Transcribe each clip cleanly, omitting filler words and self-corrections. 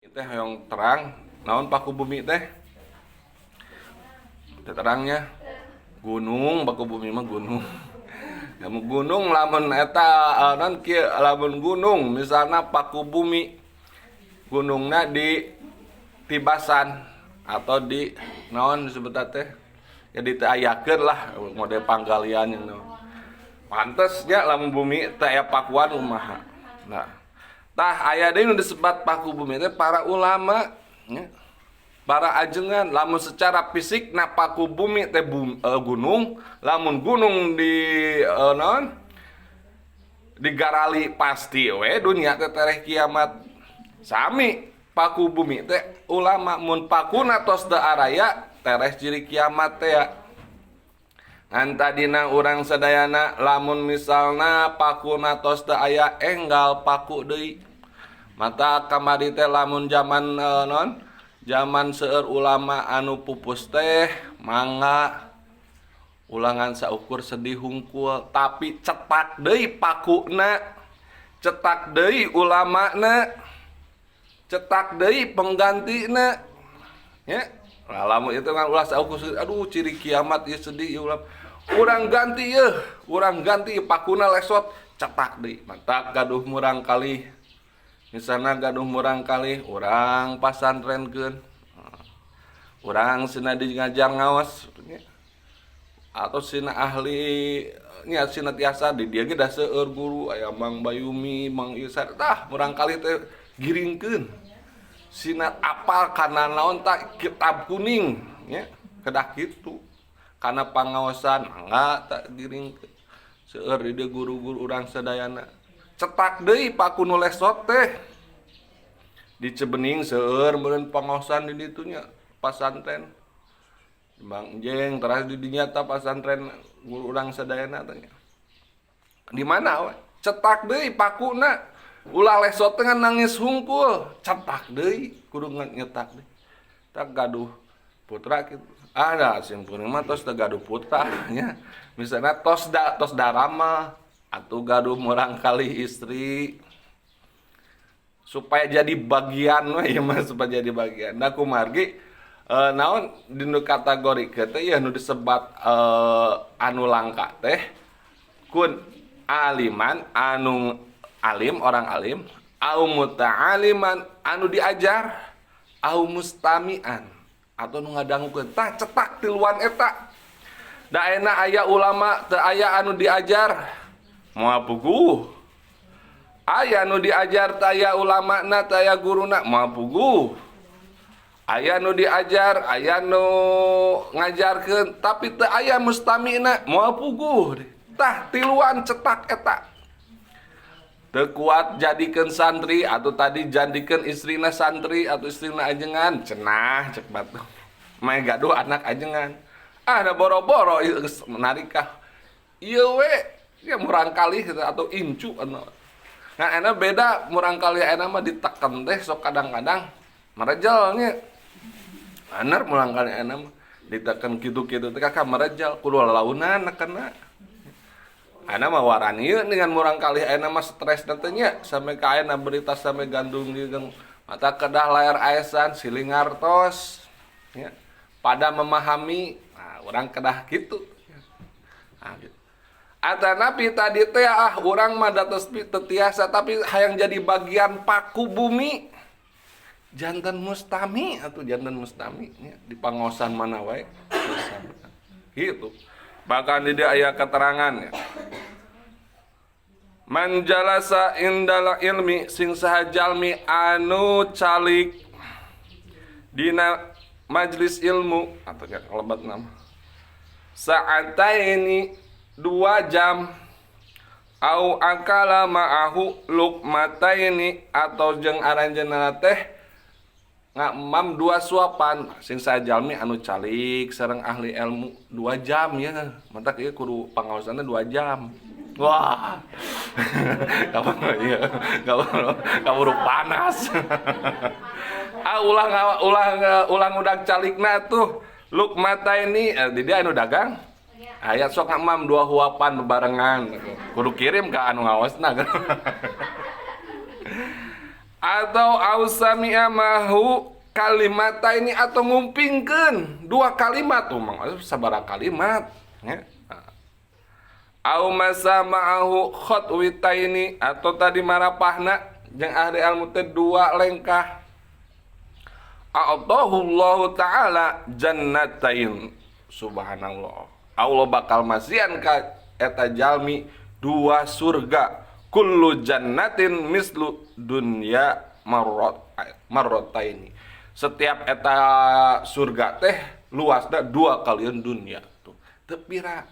Teh hoyong terang naon paku bumi teh? Teu terangnya gunung. Paku bumi mah gunung. Lamun gunung, lamun eta naon kieu, lamun gunung misalnya paku bumi gunungna di tibasan atau di naon disebut teh ya, diteayakeun lah model panggalian yang pantes nya. Lamun bumi teh aya pakuan kumaha? Nah, tah aya deui nu disebat paku bumi teh para ulama nya, para ajengan. Lamun secara fisik na paku bumi teh gunung. Lamun gunung di naon, digarali, pasti we dunia teh tereh kiamat. Sami paku bumi teh ulama, mun pakuna tos teu araya, tereh ciri kiamat teh ya. Ngan tadina urang sadayana lamun misalna pakuna tos teu aya, enggal paku deui. Mata kamari teh lamun zaman non zaman seueur ulama anu pupus teh, mangga ulangan saukur sedih hungkul, tapi cetak deui pakuna, cetak deui ulamana, cetak deui penggantina ya. Nah, lamun itu kan ulah saukur sedih, aduh ciri kiamat ya, sedih ya, ulah urang ganti ya, urang ganti pakuna lesot, cetak deui. Matak gaduh murang kali, misalnya gaduh murang kali, urang pasantrenkeun, urang sina di ngajar ngawas atau sina ahli nya, sina tiasa di dia ge da seueur guru, aya Mang Bayumi, Mang Isa. Tah, murang kali teh giringkeun sina apal kana naon tah, kitab kuning nya, kedah kitu kana pangaosan. Mangga tak giringkeun, seueur di dieu guru-guru urang sadayana. Cetak deui paku nu lesot teh. Di Cebening seueur meureun pangaosan di ditu nya, pasantren Bang Jeng teras di dinya ta, pasantren guru urang sadayana teh di mana we. Cetak deui pakuna, ulah lesot teh nangis hungkul. Cetak deui, kudu nyetak deui. Tak gaduh putra kitu, ada sim kuring mah tos teu gaduh putra nya, misalnya tos da tos darama atau gaduh murang kali istri, supaya jadi bagian we ya mah, supaya jadi bagian. Nah, kumargi naon dinu kategori teh ya, nu disebat anu langka teh kun aliman, anu alim, orang alim, au muta'aliman, anu diajar, au mustami'an, atau nu ngadangukeun. Tah, cetak tiluan eta. Da enak aya ulama teu aya anu diajar, moal puguh. Aya nu diajar, teu aya ulamana, teu aya guruna, moal puguh. Aya nu diajar, aya nu ngajarkeun, tapi teu aya mustamina, moal puguh. Tah, tiluan cetak eta. Teu kuat jadikeun santri atau tadi jadikeun istrina santri atau istrina ajengan cenah, cek batu mah gaduh anak ajengan, ah da boro-boro geus menarik kah ieu we ya, murang kali gitu, atau incu anu. Nah, enak beda murang kali enak mah diteken teh sok kadang-kadang merejelnya. Bener, murang kali enak mah diteken kitu-kitu teh kakak merejel, kudu launan kena. Ana mah warani dengan murang kali ayeuna mah stres teh nya, sampai ka ayeuna berita sampai gandung jeung mata kedah layar aesan siling ngartos ya, pada memahami. Nah, urang kedah kitu. Nah, gitu. Atanapi tadi teh, ah urang mah da tos teu tiasa, tapi hayang jadi bagian paku bumi, janten mustami atau janten mustami nya, di pangosan mana wae gitu. Bahkan di dia aya keterangan ya. Man jalasa indal ilmi, sing saha jalmi anu calik dina majlis ilmu atau nya lebat nama sa'ataini, 2 jam, au akala ma'ahu lukmataini, atau jeung aranjeunna teh ngamam dua suapan. Sing saha jalmi anu calik sareng ahli ilmu 2 jam ya, mantak ieu kudu pangaosanna 2 jam. Wah, kamu iya, kamu kaburu panas. Ah, ulah ulah ulah ngudag calikna tuh lukmataini di dia anu dagang aya sok ngamam dua huapan bebarengan, kudu kirim ke anu ngawasna. Atau au sami'a ma'ahu kalimat ini atau ngumpingkeun dua kalimat tuh, mang sabaraha kalimat ya. Au masya ma'ahu khatwitaini atau tadi marapahna jeung ahli ilmu teh dua lengkah. A'tahullahu ta'ala jannatain. Subhanallah. Allah bakal masihan ka eta jalmi dua surga. Kullu jannatin mislu dunya marrataini. Setiap eta surga teh luasna dua kalian dunia tuh. Teu pira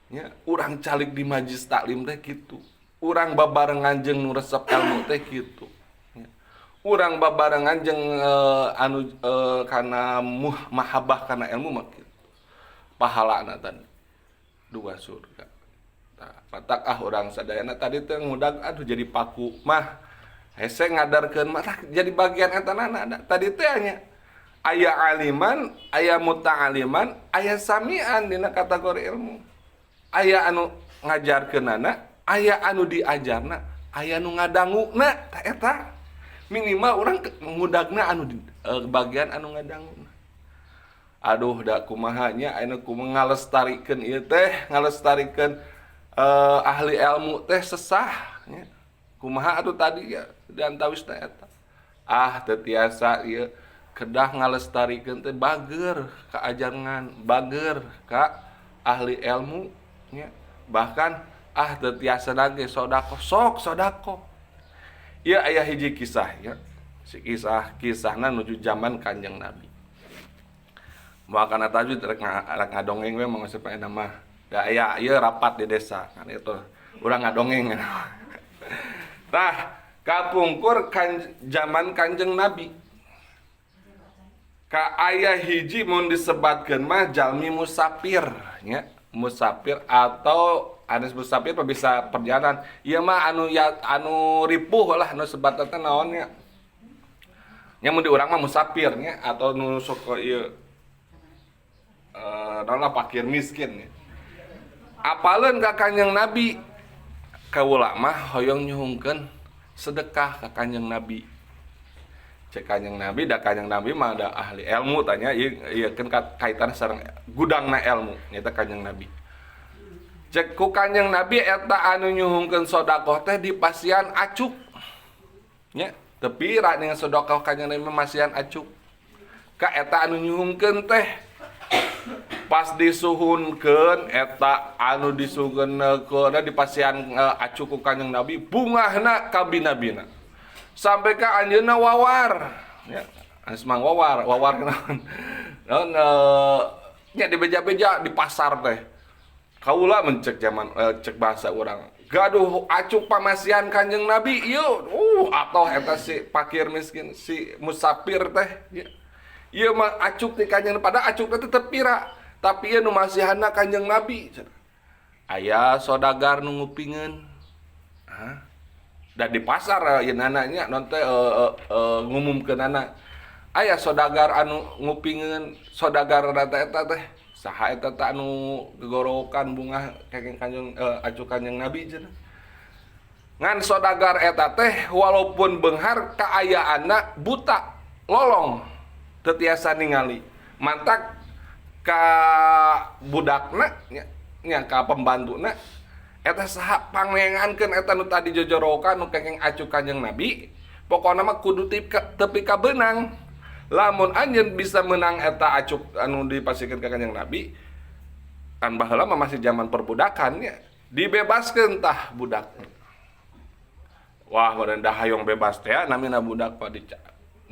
nya urang calik di majlis taklim teh kitu. Urang babarengan jeung nu resep ilmu teh kitu. Nya. Urang babarengan jeung anu kana mahabbah kana ilmu mah kitu. Pahalana tadi dua surga. Tah, matak ah urang sadayana tadi teh ngudag aduh jadi paku mah hese ngadarkeun mah tah jadi bagian eta nana ada. Tadi teh nya aya aliman, aya muta'aliman, aya samian dina kategori ilmu. Aya anu ngajarkeunana, aya anu diajarna, aya anu ngadanguna tah eta. Minimal urang ngudagna anu di bagian anu ngadanguna. Aduh da kumaha nya anu kumaha ngalestarikeun ieu teh, ngalestarikeun ahli ilmu teh sesah nya. Kumaha atuh tadi ya di antawisna eta. Ah teu tiasa ieu kedah ngalestarikeun teh bager ka ajaran, bager ka ahli ilmu nya. Bahkan ah teu tiasa ge sedekah, sok sedekah. Ieu aya hiji kisah ya. Si kisahna nuju zaman Kanjeng Nabi. Moal kana tajwid rek ngadongeng we mah supaya mah. Da aya ieu rapat di desa kan itu. Urang ngadongeng. Tah, kapungkur zaman Kanjeng Nabi. Ka aya hiji mun disebatkeun mah jalmi musafir nya, musafir atau anes musafir mah bisa perjalanan. Ieu mah anu ya, anu ripuh lah anu sebatna teh naon nya. Nya mun di urang mah musafir nya atau nu sok ieu naon lah fakir miskin nya. Apaleun ka Kanjeng Nabi? Kaula mah hoyong nyuhungkeun sedekah ka Kanjeng Nabi. Cek Kanjeng Nabi, da Kanjeng Nabi mah da ahli ilmu tanya ieu, ieu kan kaitan sareng gudangna ilmu nyaeta Kanjeng Nabi. Cek ku Kanjeng Nabi eta anu nyuhungkeun sedekah teh dipasihan acuk. Nya, teu pira dengan sedekah Kanjeng Nabi masihan acuk. Ka eta anu nyuhungkeun teh pas disuhunkeun eta anu disuhunkeun dipasihan acuk ku Kanjeng Nabi bungahna ka bina-bina. Sampai ka anjeunna wawar. Ya, geus mang wawar, wawar naon? Naon nya dibeja-beja di pasar teh. Kaula mencek zaman cek bahasa urang. Gaduh acuk pamasihan Kanjeng Nabi ieu. Atoh eta si fakir miskin si musafir teh. Ya. Ieu mah acuk ti Kanjeng pada acuk teh teu pira. Tapi ieu nu masihanna Kanjeng Nabi. Aya sodagar nu ngupingeun. Hah? Da di pasar ieu nana nya non teh ngumumkeunana. Aya sodagar anu ngupingeun, sodagar eta teh saha eta teh anu gegorowokan bungah kengeng Kanjeng acuk Kanjeng Nabi cenah. Ngan sodagar eta teh walaupun beunghar kaayaanna buta, lolong, teu tiasa ningali. Mantak ka budakna nya, nya ka pembantuna eta saha pangneangankeun eta nu tadi jojorowokan nu kengeng acuk Kanjeng Nabi. Pokona mah kudu tepi ka beunang. Lamun anjeun bisa menang eta acuk anu dipasikeun ka Kanjeng Nabi, kan baheula mah masih zaman perbudakan nya, dibebaskeun tah budak. Wah, meureun dah hayong bebas teh namina budak pa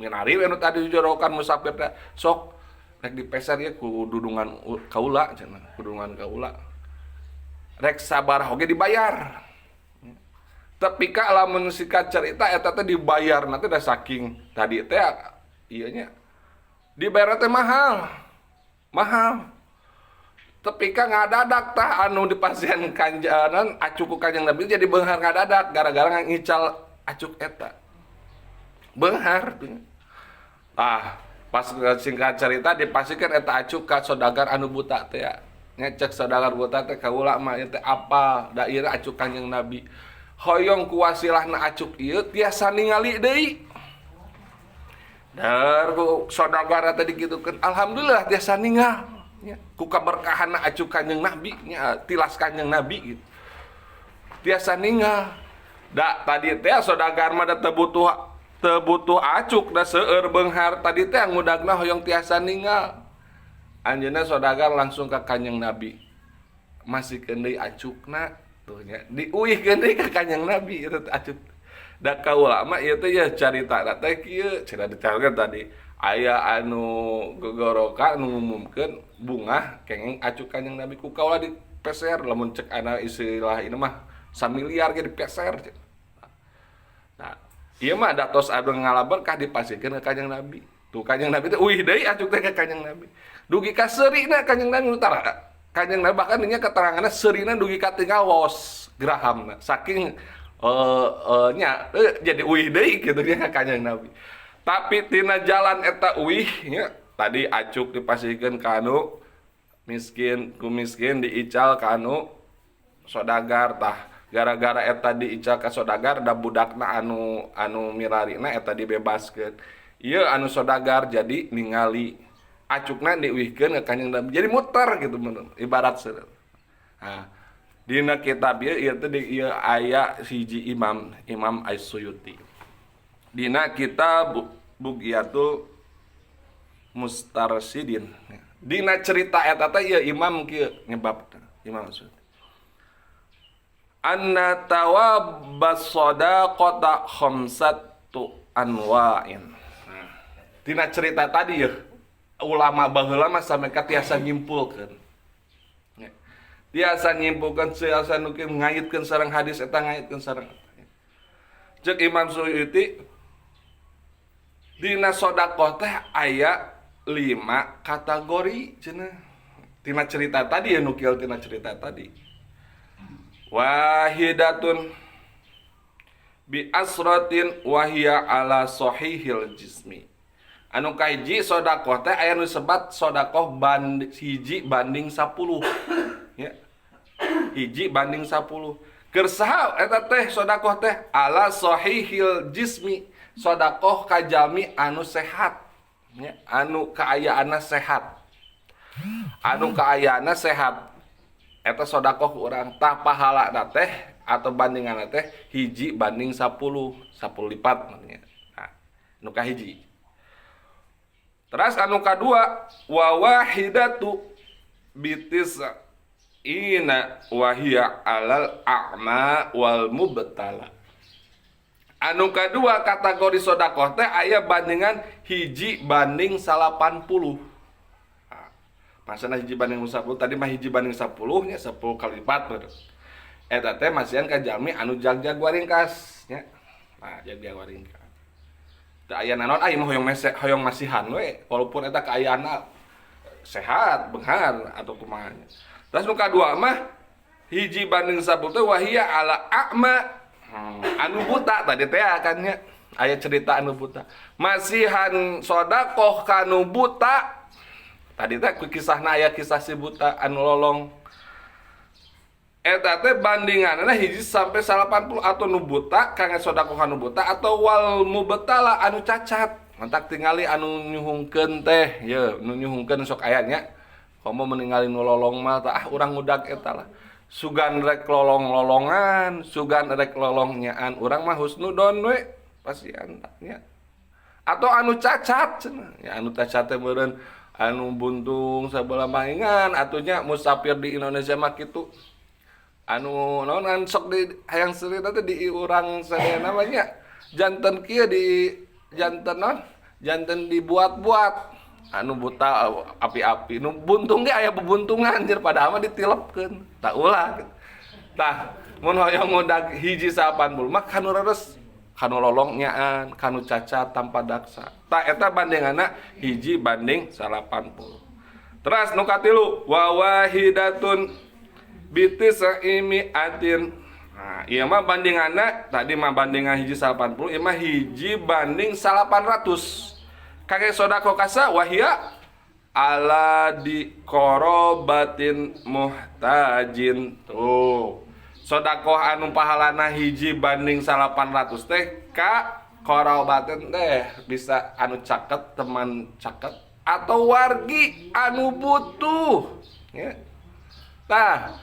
minari we nu tadi jojorowokan musafir teh sok rek dipeser ieu ku dudungan kaula cenah, kudungan kaula. Rek sabaraha oge dibayar. Tapi ka lamun singkat cerita eta teh dibayar nanti dah saking tadi teh ieu nya dibayar teh mahal. Mahal. Tapi ka ngadadak tah anu dipasihan kanjanan acuk ku Kanjeng Nabi jadi beunghar ngadadak gara-gara ngical acuk eta. Beunghar. Ah, pas singkat cerita dipasihkan eta acuk ka sodagar anu buta teh ya. Ngecek sodagar buta teh kaula mah ieu teh apa da ieu acuk Kanjeng Nabi. Hoyong ku wasilahna acuk ieu tiasa ningali deui. Dar ku sodagar tadi gitukeun, alhamdulillah tiasa ninggal nya ku kaberkahanna acuk Kanjeng Nabi nya, tilas Kanjeng Nabi gitu. Tiasa ninggal. Da tadi teh sodagar mah da teu butuh acuk, da seueur beunghar tadi teh ngudagna hoyong tiasa ninggal. Anjeunna sodagar langsung ka Kanjeng Nabi. Masihkeun deui acukna tuh nya, diuihkeun deui ka Kanjeng Nabi eta teh acuk. Da kaula mah ieu teh ya carita teh kieu cenah dicaritakeun tadi aya anu gegorokan anu ngumumkeun bungah kenging acuk Kanjeng Nabi ku kaula dipeser, lamun cek ana istilah ini mah samiliar ge dipeser. Nah, ieu mah da tos anu ngalaberkah dipasihkeun ka Kanjeng Nabi. Tuh Kanjeng Nabi teh uih deui acuk teh ka Kanjeng Nabi. Dugi ka seurina Kanjeng Nabi utara. Kanjeng Nabi bahkan nya keteranganna seurina dugi ka tinggal wos gerahamna. Saking nya jadi uih deui kitu nya ka Kanjeng Nabi. Tapi tina jalan eta uih nya tadi acuk dipasihkeun ka anu miskin, ku miskin diical ka anu sodagar. Tah gara-gara eta diical ka sodagar, da budakna anu anu mirarina eta dibebaskeun. Ieu anu sodagar jadi ningali acukna diuihkeun ka Kanjeng Nabi, jadi muter gitu ibarat. Nah, dina kitab ieu ieu teh ieu aya hiji imam, Imam As-Suyuti, dina kitab Bughyatul Mustarsyidin, dina cerita eta teh ieu imam kieu nyebab Imam Suyuti anna tawabas sadaqata khamsatu anwa'in. Nah, tina cerita tadi ya, ulama baheula mah sampai ka tiasa nyimpulkeun. Ya. Tiasa nyimpulkeun, tiasa nu ngaitkeun sareng hadis eta, ngaitkeun sareng eta. Cek Imam Suyuti dina sedekah teh aya 5 kategori cenah. Tina cerita tadi ya, nukil tina cerita tadi. Wahidatun bi asratin wahia ala sahihil jismi. Anu kahiji, sodakoh teh aya nu sebat sodakoh hiji banding 10 ya. Hiji banding 10. Keur saha eta teh sodakoh teh? Ala sahihil jismi, sodakoh ka jalmi anu sehat ya, anu kaayaanna sehat. Anu kaayaanna sehat eta sodakoh ku urang, tah pahala teh atau bandingan teh hiji banding 10, 10 lipat maksudnya. Nah, nu kahiji. Terus anu kadua, wa wahidatu bitis ina wahia alal a'ma wal mubtala. Anu kadua kategori sodakoh teh aya bandingan hiji banding 80. Nah, maksudna hiji banding 10 tadi mah hiji banding 10 nya, 10 kali lipat berarti. Eta teh masihan ka jalmi anu jagjag waringkas nya. Nah, jagjag waringkas. Teu aya naon, ah ieu mah hoyong mese, hoyong masihan we, walaupun eta kaayaanna sehat, beunghar atau kumaha nya. Terus nu kadua mah hiji banding 10 teh wahia ala a'ma. Anu buta tadi teh kan nya. Aya cerita anu buta. Masihan sodakoh kanu buta. Tadi teh kisahna aya kisah si buta anu lolong. Eta teh bandinganna hiji sampai 80, atau nu buta kangge sodakoh anu buta, atau wal mubtala anu cacat. Mantak tingali anu nyuhungkeun teh, ye nu nyuhungkeun sok aya nya. Komo meningali nu lolong mah tah, ah urang ngudag eta lah. Sugan rek lolong-lolongan, sugan rek lolong nyaan, urang mah husnudon we pasian nya. Atau anu cacat cenah, ya anu cacat teh meureun anu buntung sabelah maingan atunya musafir di Indonesia mah kitu. Anu naon sok di hayang cerita teh di urang sadayana mah nya, janten kieu di janten naon, janten dibuat-buat anu buta api-api, nu buntung ge aya bebuntungan anjir, padahal mah ditilepkeun. Tak ulah tah mun hoyong ngudag hiji 80 mah kanu reres, kanu lolong nyaan, kanu cacat tanpa daksa. Tah eta bandinganna hiji banding 80. Terus nu katilu, wa wahidatun bitis imi atin. Nah, ieu mah bandinganna tadi mah bandingan hiji 80, ieu mah hiji banding 800. Kage sodako kasa wahia ala di korobatin muhtajin. Tuh. Sodakoh anu pahalana hiji banding 800 teh ka Korobatin teh bisa anu caket, teman caket atau wargi anu butuh ya. Tah,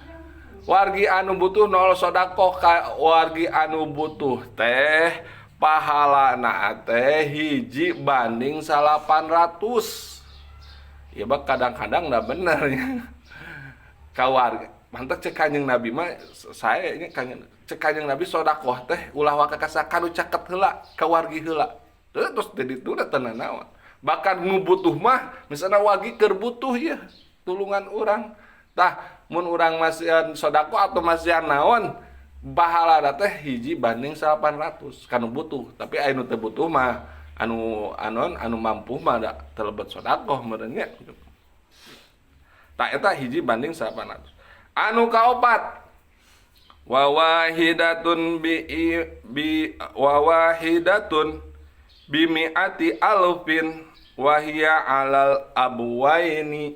wargi anu butuh nol sodakoh ka wargi anu butuh teh pahalana teh 1:800 ya. Bak kadang-kadang nggak bener ya ka warga. Mantap, cek Kanjeng Nabi mah saya ini kanjeng, cek Kanjeng Nabi sodakoh teh ulah waka ka kanu caket heula, ka wargi heula. Terus jadi itu udah tenan naon, bahkan nu butuh mah misalnya wargi keur butuh ya tulungan urang. Tah, mun urang masihan sodakoh atau masihan naon, pahala teh 1:800 kanu butuh. Tapi anu teu butuh mah, anu anon anu mampu mah da teu lebet sodakoh meureun nya. Tah, eta 1:800. Anu kaopat, wawahidatun bi bi wawahidatun bimi'ati alfin wahia alal abwaini.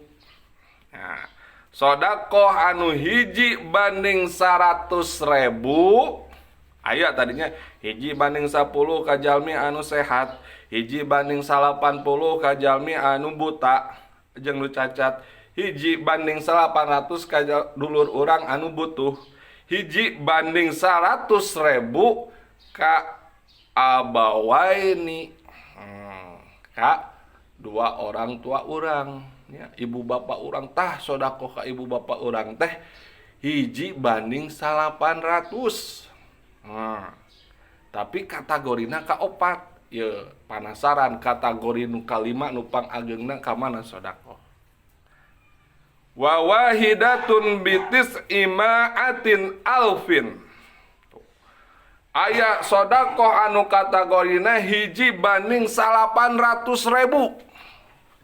Nah, sodakoh anu 1:100.000 aya tadinya 1:10 ka jalmi anu sehat, 1:80 ka jalmi anu buta jeung nu cacat, 1:800 ka dulur urang anu butuh, 1:100.000 ka abawaini, ka dua orang tua urang ya, ibu bapak urang. Tah, sodakoh ka ibu bapak urang teh 1:800. Tapi kategorina kaopat ya. Panasaran kategori nu kalima, nu pangageungna ka mana sodakoh? Wa wahidatun bitis imaatin alfin. Aya sodakoh anu kategorina 1:800.000.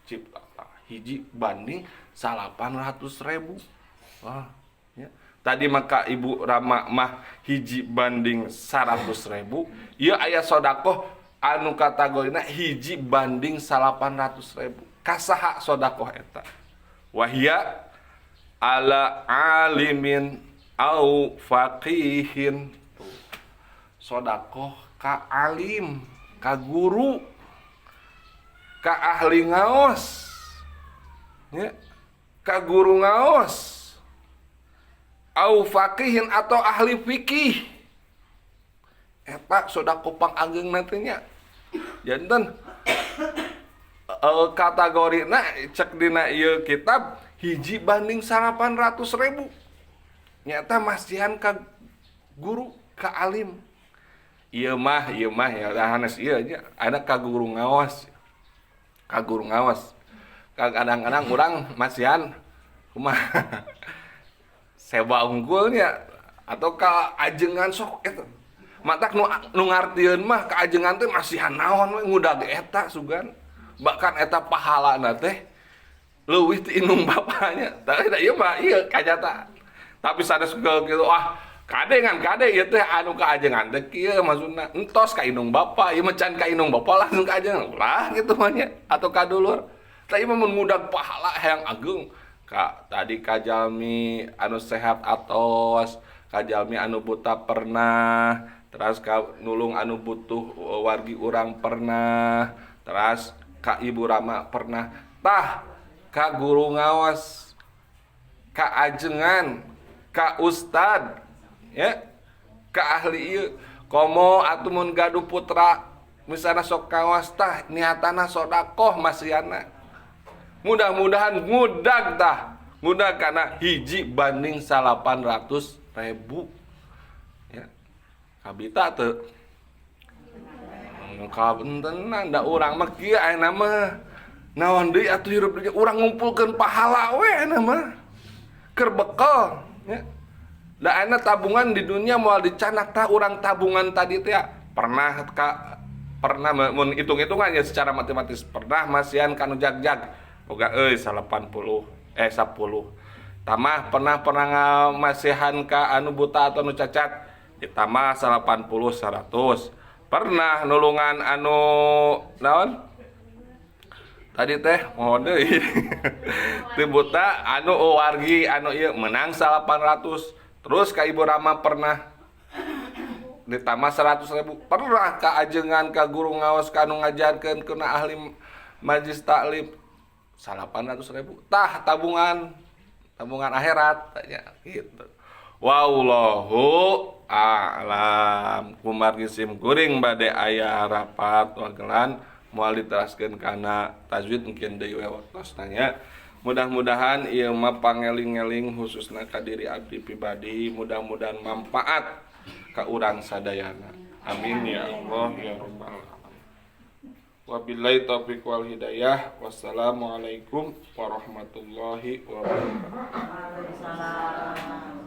Cipta 1:800.000. Wah ya. Tadi maka ibu rama mah 1:100.000. Ieu aya sodakoh anu kategorina 1:800.000. Kasaha sodakoh eta? Wahia ala alimin au faqihin. Tuh. Sodakoh ka alim, ka guru, ka ahli ngaos ya, ka guru ngaos, au faqihin atau ahli fikih. Eta sodakoh pangageung nantinya. Janten kategorina cek dina ieu kitab 1:800.000. Nyata masihan ka guru, ka alim. Ieu mah ya hanes ieu nya anak ka guru ngaos. Ka guru ngaos. Kadang-kadang urang masihan kumaha, sewa unggulnya atau ka ajengan sok eta. Matak nu nu ngartieun mah ka ajengan teh masihan naon we ngudag eta sugan. Bahkan eta pahalana teh leuwih ti indung bapaknya. Tapi da ieu mah ieu kanyataan. Tapi sanes gitu, ah kade ngan kade ieu teh anu ka ajengan teh kieu maksudna entos ka indung bapa ieu mah, can ka indung bapa langsung ka ajengan ulah gitu mah nya atau ka dulur. Tah, ieu mah mun ngudag pahala hayang ageung ka tadi ka jalmi anu sehat atos, ka jalmi anu buta pernah, terus ka nulung anu butuh wargi urang pernah, terus ka ibu rama pernah. Tah, ka guru ngaos, ka ajengan, ka ustad ya, ka ahli ieu. Komo atuh mun gaduh putra misalnya sok kawas, tah niatana sodakoh masiana, mudah-mudahan ngudag. Tah, ngudag karena 1:800.000 ya. Kabita teu kabentenan da urang mah kieu ayeuna mah, naon deui atuh hirup deui, urang ngumpulkeun pahala we ayeuna mah keur bekel ya. Da ayeuna tabungan di dunia moal dicanak. Tah, urang tabungan tadi teh pernah ka pernah mun hitung-hitungan ya secara matematis pernah masihan kanu jag-jag boga euy 80 eh 10 tamah, pernah pernah ngamasihan ka anu buta atau anu cacat ditambah 80 100, pernah nulungan anu naon tadi teh, mohon deui teu buta, anu wargi anu ieu menang 800, terus ka ibu rama pernah. Ditambah 100 ribu, pernah ka ajengan, ka guru ngaos, ka nu ngajarkeun, kana ahli majlis taklim 800 ribu. Tah, tabungan, tabungan akhirat ya gitu. Wallahu a'lam. Kumargi sim kuring bade aya rapat wagelan, moal diteraskeun kana tajwid, mungkin deui we waktosna nya. Mudah-mudahan ieu mah pangeling-eling khususna ka diri abdi pribadi, mudah-mudahan manfaat ka urang sadayana. Amin ya Allah ya rabbal alamin. Wabillahi taufiq wal hidayah. Wassalamualaikum warahmatullahi wabarakatuh. Waalaikumsalam.